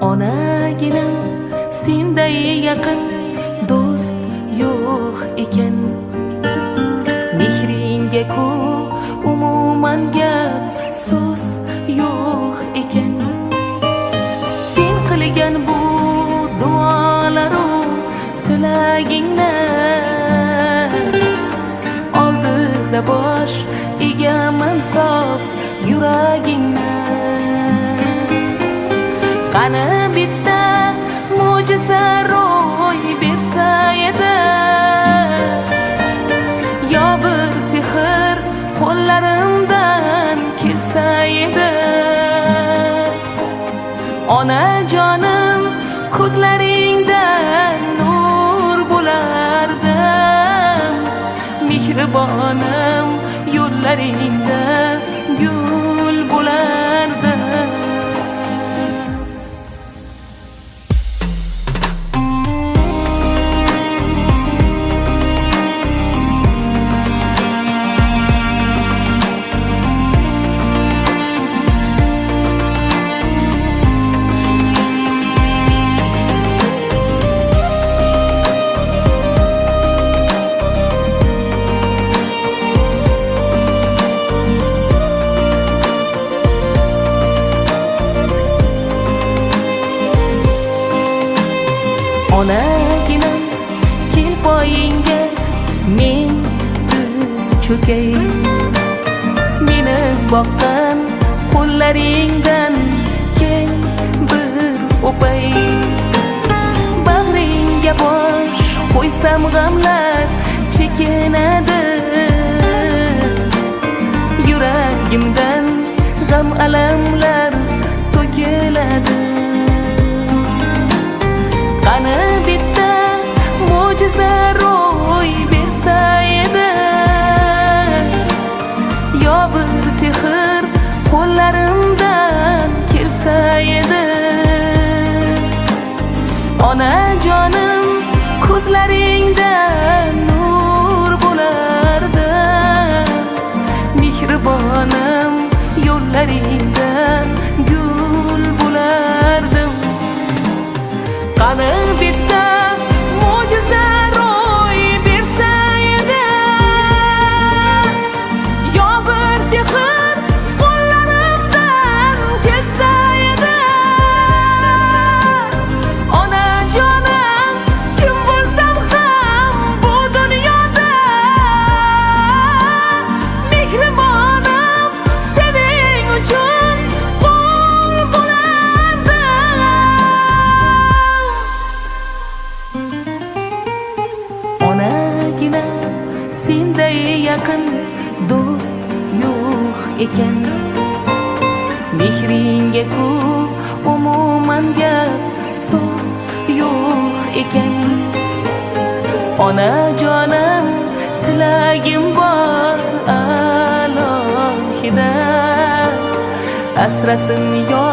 Onaginam senday yaqin do'st yo'q ekan. Mehringga-ku umuman gap so'z yo'q ekan. Sen qilgan bu duolaru tilagingni oldida bosh egaman sof yuragingni. Qani bitta mo'jiza ro'y bersa edi, yo bir sehr qo'llarimdan kelsa edi. Onajonim, ko'zlaringdan nur bo'lardim, mehribonim, yo'llaringda gul bo'lardim. Onaginam, kel poyingga men tiz cho'kay. Meni boqqan qo'llaringdan kel bir o'pay. Bag'ringga bosh qo'ysam g'amlar chekinadi, yuragimdan g'am alamlar to'kiladi. Qani bitta mo'jiza ro'y bersa edi, yo bir sehr qo'llarimdan kelsa edi. Onajonim, ko'zlaringdan nur bo'lardim, mehribonim, yo'llaringda gul bo'lardim. Qani bitta mo'jiza ro'y bersa edi, yo bir sehr qo'llarimdan kelsa edi. Onajonim, kim bo'lsam ham bu dunyoda, mehribonim, sening uchun qul bo'lardim. Onaginam, senday yaqin do'st yo'q ekan. Mehringga-ku umuman gap so'z yo'q ekan. Onajonim, tilagim bor alohida, asrasin yo